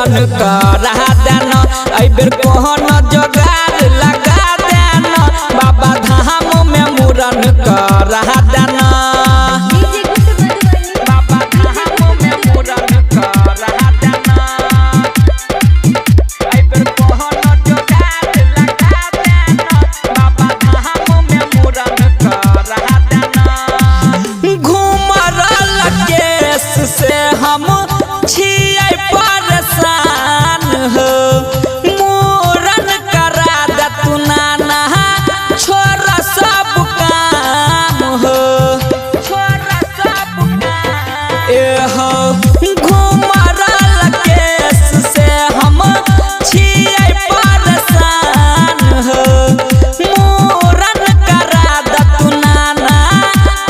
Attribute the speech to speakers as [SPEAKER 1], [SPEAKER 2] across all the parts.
[SPEAKER 1] मुरन करा देना। एहि बेर कोहन जोगार लगा देना, बाबा धाम में मुरन करा देना। बाबा धाम में मुरन करा देना। एहि बेर कोहन जोगार लगा देना, बाबा धाम में मुरन करा देना। घुमरल केस से हम छियै परेशान हो, मुरन करा दे तू नाना छोड़ सब काम हो, छोड़ सब काम ए हो। घुमरल केस से हम छियै परेशान हो, मुरन करा दे तू नाना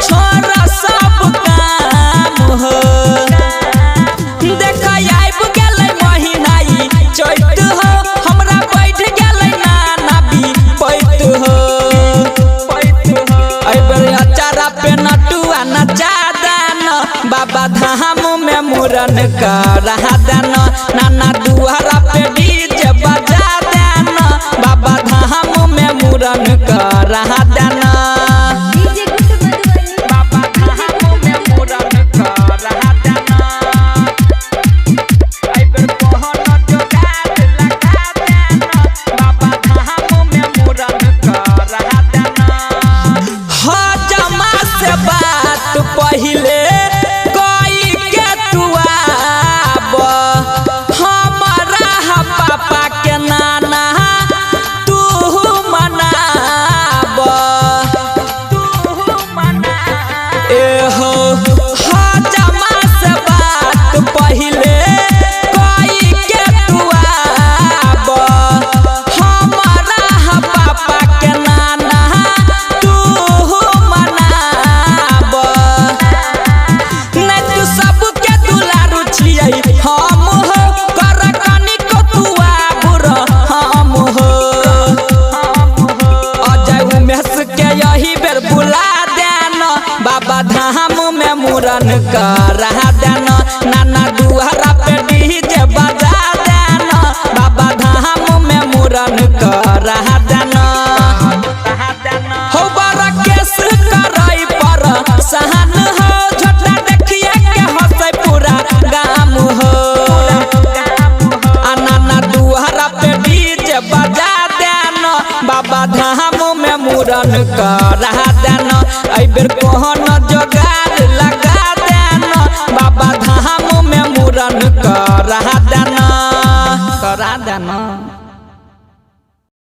[SPEAKER 1] छोड़ सब काम हो। देख आबि गेलै महीना ई चैत हो, हमरा बैठ गेलै नाना विपैत हो। एहि बेर अचारा पे नटुआ नचा देना, बाबा धाम में मुरन करा देना। नाना दुआरा पे डीजे बजा देना, बाबा धाम में मुरन करा देना। बाबा धाम में मुरन करा देना। एहि बेर कोहन जोगार लगा देना, बाबा धाम में मुरन करा देना। हजमा से बात पहिले कई के तू आब, हमारा पापा के नाना तू मनाब, तू मना ए हो। हजमा से बात पहिले कई के तू आब, हमारा पापा के नाना तू मनाब। नहीं तू सबके दुलारू छियै हम हो, कर कनिको तू आबुर हम हो। अजय उमेश के यही बेर बुला देना, बाबा धाम में मुरन करा देना। नाना दुआरा पे डीजे बजा देना, बाबा धाम में मुरन करा देना। हो बड़ा केस करई पर सहन हो, झोटा देखिए के हंसै पूरा गाम हो। आ नाना दुआरा पे डीजे बजा देना, बाबा धाम में मुरन करा देना। एहि बेर कोहन जोगार लगा देना, बाबा धाम में मुरन करा देना, करा देना।